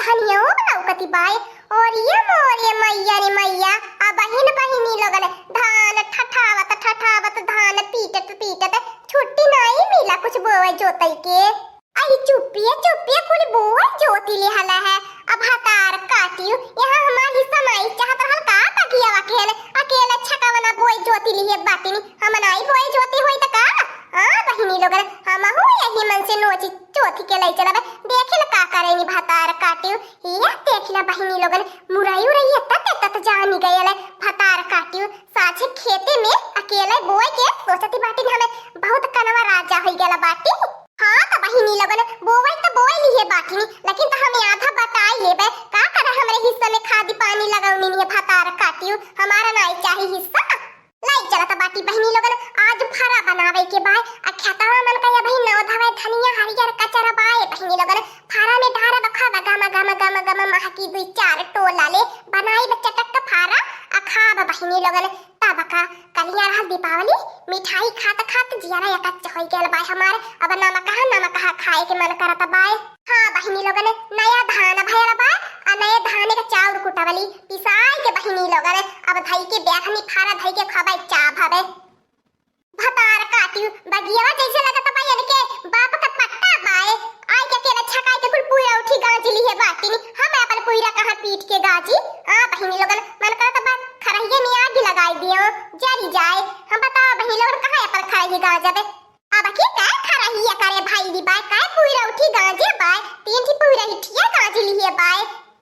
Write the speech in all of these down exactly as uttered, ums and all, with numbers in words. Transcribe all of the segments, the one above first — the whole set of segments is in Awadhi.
धनिया हो बनाऊ कति बाय। और ये मोरे मैया रे मैया, अबहिन बहिनी लोगन धान ठठावत ठठावत धान पीटत पीटत छुट्टी नाई मिला कुछ बोए जोतई के। आई चुप्पिया चुप्पिया कुल बोए जोती लिहला है। अब भतार काटियो, यहाँ हमार हिस्सा नाई चाहत रहल का बगियावा के हने, अकेला छकवना बोए जोती लिहे बाटिनी, हम नाई बोए जोती होई त का? हाँ बहिनी लोगन, हमहू यही मन से नोची चोथी के लई चलबे, देखे ल का करेनी भतार काटियो। या देखिला बहिनी लोगन, मुरई उरई एतत एतत जानी गयल है, भतार काटियो। साझे खेते में अकेले बोए के सोचती बाटिन हमें, बहुत कनवा राजा होई गला बाटी। हाँ त बहिनी लोगन, बोवई त बोए लिहे बाटिनी, लेकिन त हमें आधा बताई लेबे, का करे हमरे हिस्सा में खादी पानी लगौनी नहीं भतार काटियो, हमारा नाई चाही हिस्सा। लाई चलत बाटी बहिनी लोगन, आज फरा बनावे के बाय। आ खेतवा मन का या बहिन नौ धवे धनिया हरियर कचरा बाय बहिनी लोगन, फरा में ढारा बखा गम गम गम गम महकी दुई चार टोला ले बनाई बे चटक का फरा। आ खाब बहिनी लोगन, तब का कलिया रहल दीपावली, मिठाई खात खात जियारा एकच होई गेल बाय हमार। अब नमकहा नमकहा खाए के मन करत बाय। हाँ बहिनी लोगन, नया धान भयल बा, आ नए धान के चाउर कुटवली, पिसाई के बहिनी लोगन, अब धई के ब्याहनी फारा धई के खबै चाभ हवे। भतार काटियो, बगियावा जैसे लगत बा इनके बाप का पट्टा बाय, आई के अकेला छकाई के कुल पूरा उठी गांजी लिहे बाटिनी, हम अपन पूरा कहाँ पीट के गांजी। हाँ बहिनी लोगन, मन करत बा खरहिया में आग लगाई दियो, जरी जाए। हम बताओ बहिनी लोगन, कहाँ अपन खरही गांजबे? अब की का खरहिया करे भाई री बाय, काय पुइरा उठी गांजे बाय, तीन ठी पुइरा हिठिया गांजे लिहे बाय,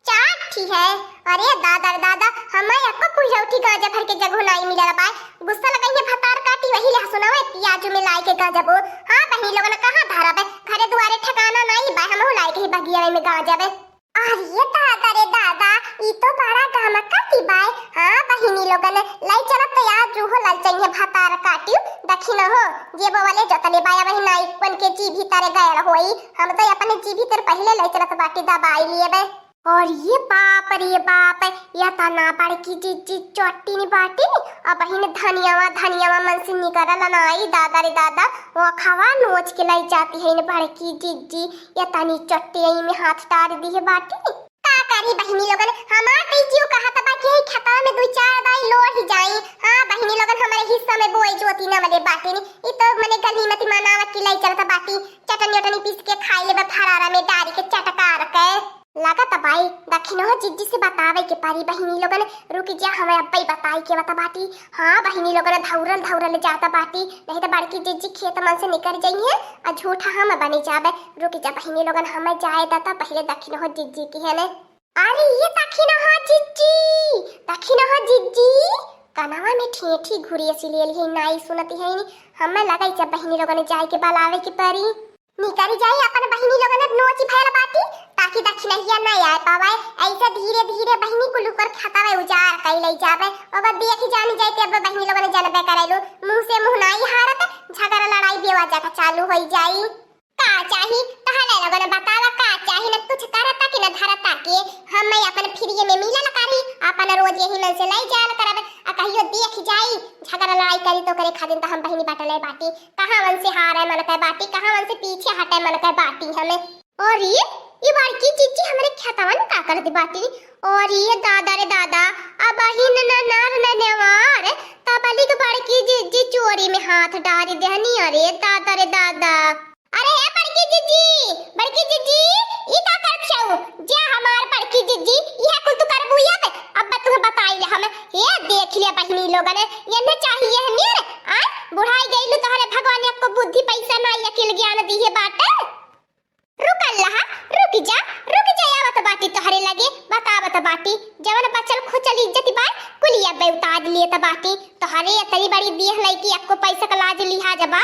चार ठी है। अरे दादा रे दादा, हमें एको पुइरा उठी गांजे भर के जगह नाई मिलल बाय। गुस्सा लगई है भतार काटी, वही लहसुनवा प्याजू में लाई के गांजबो। हाँ बहिनी लोगन, कहाँ धरबे? घरे दुआरे ठिकाना नाई बाय, हमहू लाई के ही बगिया में गांजबे। अरे दादा रे दादा, ई तो बड़ा गमकती बाय। हाँ बहिनी लोगन, लाई चलत तो यार रूहो ललचइहे भतार काटियो। दखिन हो, जे बोवले जोतले बाय, वही नाई बन के जी भीतर गयल होई। हम तो अपने जी भीतर पहिले लाई चलत बाटी दबाई लिए बे। और ये बाप रे बाप, या तना बड़की जिज्जी चोटी नी बाटी, अबहिन धनियावा धनियावा मन से निकरल नाई दादा रे दादा, वो खवा नोच के लाई जाती है इन बड़की जिज्जी, या तनी चोटी में हाथ डार दी है बाटी। का करी बहिनी लोगन, हमार तो ई जीव कहत बा कि यही खेतवा में दुई चार दाई लोढ़ ही जाई। हाँ बहिनी लोगन, हमारे हिस्सा में बोई जोती न मले बाटिन। ई तो मने गनीमत मनावत की लाई चलत बाटी। चटनी उटनी पीस के खाई लेबे फरारा में डारी के चटकार के। लागत बाई, दखिनहो जिज्जी से बतावे के परी बहिनी लोगन। रुक जा, हमें अब्बई बताई के बता बाटी। हाँ बहिनी लोगन, धौरल धौरल जात बाटी, नहीं तो बड़की जिज्जी खेत मन से निकर जइहे आ झूठा हम बनी जाबे। रुक जा बहिनी लोगन, हमें जाए दता पहिले दखिनहो जिज्जी की है ने। अरे ये दखिनहो जिज्जी, दखिनहो जिज्जी, कनवा में ठेठी घुरिया सी ले ली नाई सुनती है नी। हमें लगई जब बहिनी लोगन जाए के बलावे के परी। निकरी जाई अपन बहिनी लोगन नोची भयल बाटी, ताकि दखिनहिया न आए पावे। ऐसे धीरे धीरे बहिनी कुल ओकर खेतवा उजाड़ कई लई जावे। अब देख जान जाए ते अब बहिनी लोगन जनबे करेलू, मुंह से मुंह नाई हारत, झगड़ा लड़ाई बेवजह का चालू होई जाई। का चाही तहले लोगन बतावा, का चाही? न कुछ करता कि न धरता के, हम मैं अपन फ्री में मिलल करी, अपन रोज यही मन से लई जाल करब। आ कहियो देख जाई झगड़ा लड़ाई करी तो करे खातिर तो हम बहिनी बटले बाटी। कहाँ मन से हारे मन के बाटी, कहाँ मन से पीछे हटे मन के बाटी हमें। और ये, ये बड़की जिज्जी हमरे खेतवा में का कर दे बाटी? और ये दादा रे दादा, अबहिन न नर न नेवार, तबलिक बड़की जिज्जी चोरी में हाथ डारी देहनी। अरे दादा रे दादा। अरे ए बड़की जिज्जी, बड़की जिज्जी, ई का करत छऊ? जे हमार बड़की जिज्जी, इहे कुल तू करबू अब? अब तुहे बताई ले हम। ए देख ले बहिनी लोगन, ये न चाहिए हनी रे। आ बुढ़ाई गईलू तोहरे भगवान एको बुद्धि पैसा नाई अकिल ज्ञान दिहे बाटे। रुकल रहा, रुक जा, रुक जा, आवत बाटी तोहरे लगे, बतावत बाटी। जवन बचल खुचल इज्जत बा, कुलिया बे उतार लिए त बाटी। तोहरे इतनी बड़ी देह लइकी एको पैसा का लाज लिहाज बा?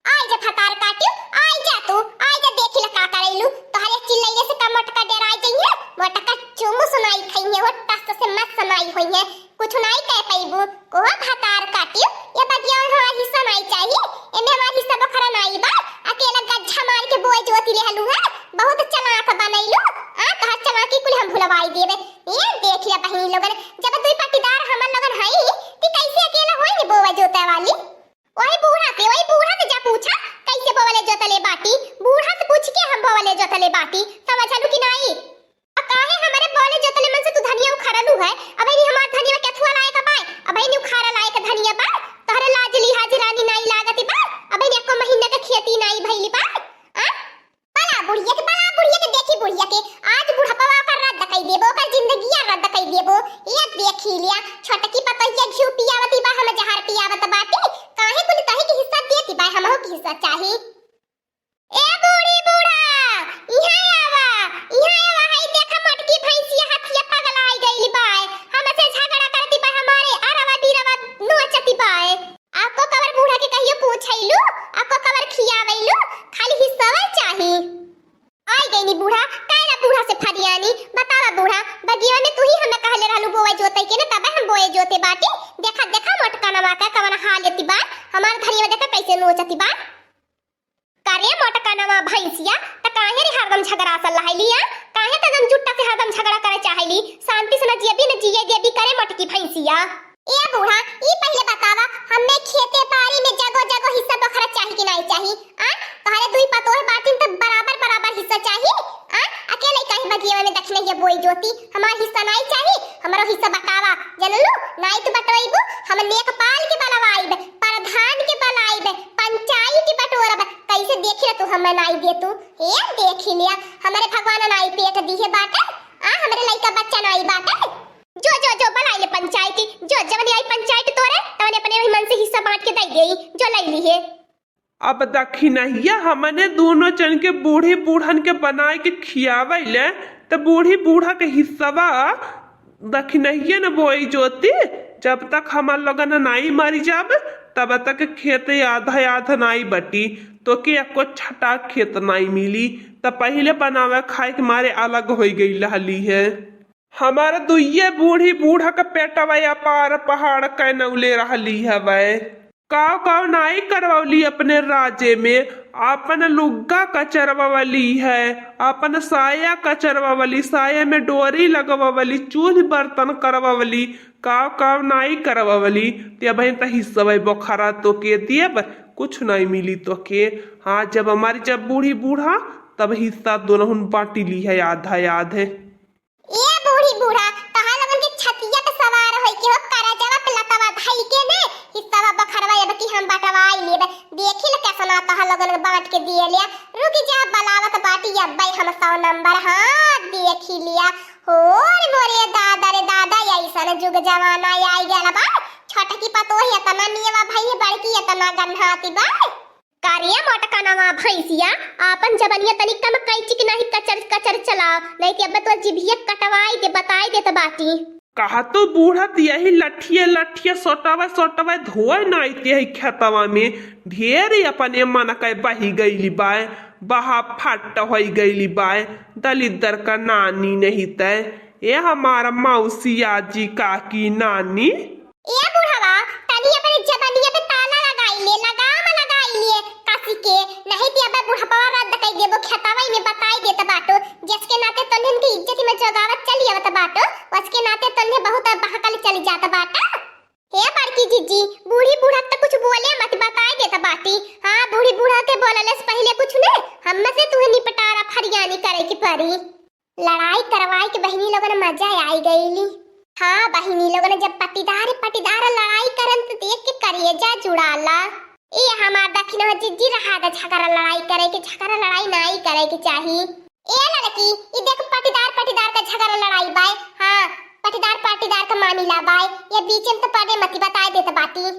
आई जा भतार काटियो, आई जा तू, आई जा देखी ला का करैलू। तोहरे चिल्लैले से कमट का डेराई जइहे, मोटका चुमु सुनाई खइहे, वो टस से मत सुनाई होइहे। कुछ नाई कह पइबू। कोहा भतार काटियो, ये बगिया में हमार हिस्सा नाई चाही, एमे हमार हिस्सा बखरा नाई बा, अकेला गज्झा मार के बोए जोती लेहलू है, बहुत चलाक बनैलू, आ तोहार चलाकी कुल हम भुलवाई देबे। ए देख ले बहिनी लोगन, जब दुई पट्टीदार हमन लोगन हई, ती कैसे अकेला होई बोए जोते वाली? वही बूढ़ा से, वही बूढ़ा से जा पूछा, कैसे बोवले जोतले बाटी, बूढ़ा से पूछ के हम बोवले जोतले बाटी, समझलू कि नाई? आ का हमार का कवन हाल यति बा, हमार धनिया देखा कैसे नोचति बा। करे मोटकनवा भैंसिया, त काहे रे हरदम झगड़ा सल लहैलिया? काहे त एकदम जुट्टा से हरदम झगड़ा करे चाहेली? शांति से न जियबी न जिए देबी करे मोटकी भैंसिया। ए बूढ़ा, ई पहिले बतावा, हमें खेते बारी में जगो जगो हिस्सा बखरा चाही कि नाई चाही? आ? तोहरे दुई पतोह बाटिन त बराबर बराबर हिस्सा चाही? आ? अकेले काहे बगिया में दखिनहिया बोई जोती? हमार हिस्सा नाई चाही, हमरो हिस्सा बटावा, जनलू? नाई त बटवैबू, हम लेखपाल के बलवाइब, प्रधान के बलवाइब, पंचायत बटोरब, कैसे देखी ला तू हमें नाई दे तू? ए, देखी लिया, हमरे भगवान नाई पेट दिहे बाटे, आ, हमरे लइका बच्चा नाई बाटे। जो, जो, जो, बलाई ले पंचायती, जो, जवन आई पंचायत तोरे, तवन अपने ही मन से हिस्सा बांट के दई देई, जो लई ली है। अब दखिनहिया हमने दूनो जन के बूढ़ी बूढ़न के बनाए के खियावे ले, त बूढ़ी बूढ़ा के हिस्सवा दखिनहिया न बोई जोती। जब तक हमार लोगन नाई मरी जाब, तब तक खेत आधा आधा नाई बटी, तोके एको छटा खेत नाई मिली। त पहिले बनावे खाए के मारे अलग होई गई रहली है। हमार दुइये बूढ़ी बूढ़ा के पेटवा अपार पहाड़ कैनौले रहली हवै। काव काव नाई करवली अपने राजे में, आपन लुग्गा कचरवली है, आपन साया कचरवली, साया में डोरी लगवली, चूल्ह बर्तन करवली, काव काव नाई करवली। ते अबहिन त हिस्सवै बोखरा तोके देब, कुछ नाई मिली तोके। हाँ, जब हमारी जब बूढ़ी बूढ़ा, तब हिस्सा दोनहुन बांटी ली है आधा आधे। ए बूढ़ी बूढ़ा, तोहा लोगन के छतिया पे सवार होई के हो, करजवा पे लतवा धई के ने, हिस्सवा बखरवा अब की हम बंटवाई लेब। देखी ल कैसना तोहा लोगन के बांट के दिए लिया। रुक जा, बलावत बाटी अब्बे हम सौ नंबर, हाँ, देखी लिया। हो रे मोरे दादा रे दादा, ऐसन जुग जमाना आई गया बा। छोटकी पतोह एतना नियवा भई है, बड़की एतना गन्हाती बा। का रे मोटकनवा भैंसिया, आपन जबनिया तनी कम कैची के नाही कचर कचर चलाओ, नहीं ते अब तो जिभिया कटवाई दे, बताई देत बाटी। कहा तो बूढ़ा त यही लठिया लठिया सोटवा सोटवा धोए नाई ते है खेतवा में, ढेर अपने मन के बही गईली बाय, बहा फट होई गईली बाय, दलिद्दर का नानी नहीं तय। ए हमार मौसिया जी, काकी, नानी। ए बुढ़वा, तनी अपने जबनिया पे ताला लगाई ले, लगाम लगाई ले कसी के, नहीं ते अबे बुढ़पवा रद्द कई देबो, खेतवा में बताई देत बाटो, जिसके नाते तोन्हन के इज्जत में जोगावत चली आवत बाटो, उसके नाते तोन्हे बहुत बहकल चली जात बाटा। हे बड़की जिज्जी, बूढ़ी बूढ़ा त कुछ बोले मत, बताई देत बाटी। हाँ, बूढ़ी बूढ़ा के बोलले से पहिले कुछ ने, हम से तुहे निपटारा फरियानी करे के परी। लड़ाई करवाई के बहिनी लोगन मजा आई गईली। हाँ बहिनी लोगन, जब पटीदार पटीदार लड़ाई करन त देख के करेजा जुड़ाला। ए हमार दखिनवा जिज्जी, रहा द झगड़ा लड़ाई करे के, झगड़ा लड़ाई नाई करे के चाही। ए लड़की, ई देख पटीदार पटीदार का झगड़ा लड़ाई बाय। हाँ, पटीदार पटीदार का मामिला बाय, ये बीच में तो पड़े मती, बताई देत बाटी।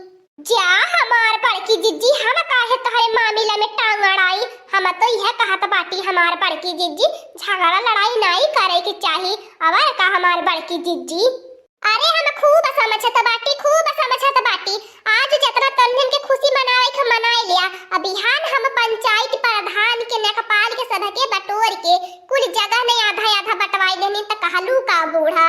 जा हमार बड़की जिज्जी, हम काहे तोहरे मामिला में टांग अड़ाई? हम तो यह कहत बाटी हमार बड़की जिज्जी, झगड़ा लड़ाई नाई करे के चाही। अवर का हमार बड़की जिज्जी? अरे हम खूब समझत बाटी, खूब समझत बाटी। आज जतना तन्हन के खुशी मनावे के मनाए लिया। अब बिहान हम पंचायत प्रधान के, लेखपाल के, सभके बटोर के कुल जगह में आधा आधा बंटवाई देनी, त कहलू का बूढ़ा?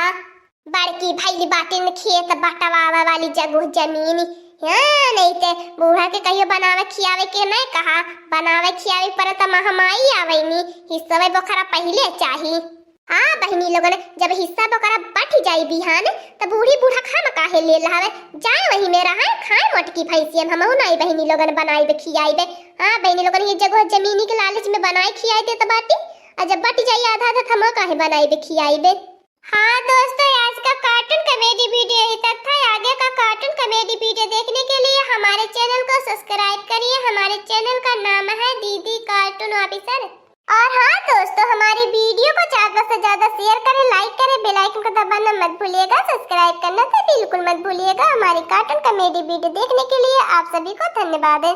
बड़की भइली बाटिन खेत बंटवावे वाली जगह जमीन। हाँ, नहीं ते बूढ़ा के कहियो बनावे खियावे के नहीं कहा, बनावे खियावे पर त महमाई आवेनी, हिस्सवे बोखरा पहिले चाही। हाँ बहिनी लोगन, जब हिस्सा बोखरा बंट जाई बिहान, त बूढ़ी बूढ़ा खाम काहे ले लहावे, जाए वही में रहे, खाए मोटकी भैंसियन, हमहू नाई बहिनी लोगन बनाइबे खियाइबे। हाँ बहिनी लोगन, ये जगह जमीनी के लालच में बनाए खियाए देत बाटी, आ जब बंट जाई आधा आधा, त हमहू काहे बनाइबे खियाइबे। हाँ दोस्तों, आज का cartoon comedy video यहीं तक था। आगे का cartoon comedy video देखने के लिए हमारे channel को subscribe करिए। हमारे channel का नाम है दीदी Cartoon Officer। और हाँ दोस्तों, हमारे video को ज्यादा से ज्यादा share करें, like करें, bell icon को दबाना मत भूलिएगा, subscribe करना तो बिल्कुल मत भूलिएगा। हमारे cartoon comedy video देखने के लिए आप सभी को धन्यवाद।